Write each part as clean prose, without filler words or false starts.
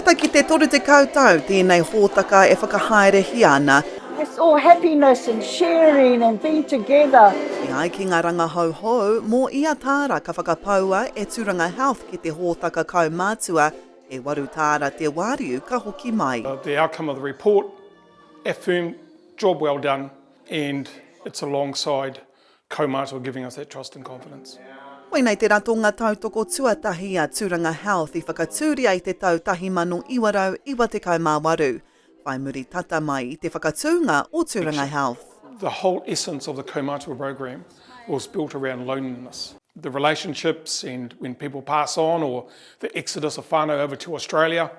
Tata ki te 30 tau tēnei hōtaka e whakahaerehia ana. It's all happiness and sharing and being together. E ai ki ngā rangahau hou, mō ia tāra ka whakapaua e Tūranga Health ki te hōtaka kaumātua, e waru tāra te wāriu ka hoki mai. The outcome of the report affirmed job well done and it's alongside Kaumātua giving us that trust and confidence. Koinei te ratonga tautoko tuatahi a Tūranga Health i whakatūria i te tau 1998, whai muri tata mai i te whakatūnga o Tūranga Health. The whole essence of the Kaumātua programme was built around loneliness. The relationships and when people pass on or the exodus of whānau over to Australia,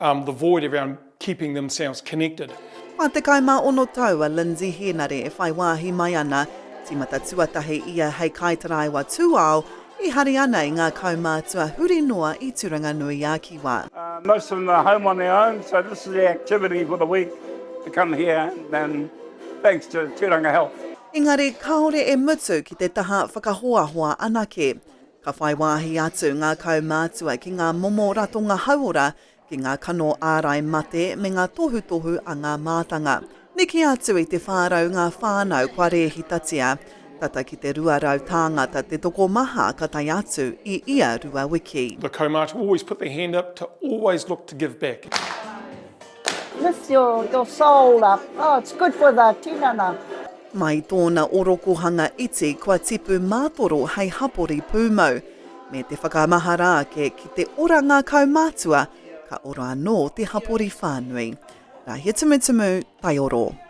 um, the void around keeping themselves connected. 46 tau a Lindsay Hēnare e whai wāhi mai ana, tīmata tuatahi ia hei kaitaraiwa tūao e hari ana i ngā kaumātua huri noa i Tūranganui-a-Kiwa. Most of them are home on their own, so this is their activity for the week to come here and thanks to Tūranga Health. Engari kāore e mutu ki te taha whakahoahoa anake. Ka whai wāhi atu ngā kaumātua ki ngā momo ratonga hauora, ki ngā kano ārai mate me ngā tohutohu a ngā mātanga. Neke atu i te 400 ngā whānau kua rēhitatia. Tata ki te 200 tāngata te tokomaha ka tae atu i ia rua wiki. The kaumātua always put their hand up to always look to give back. Lift your, your soul up, oh it's good for the tinana. Mai tōna orokohanga iti kua tipu mātoro hei hapori pūmau, me te whakamahara ake ki te oranga kaumātua, ka ora anō te hapori whānui. Rāhia Tumutumu, Taioro.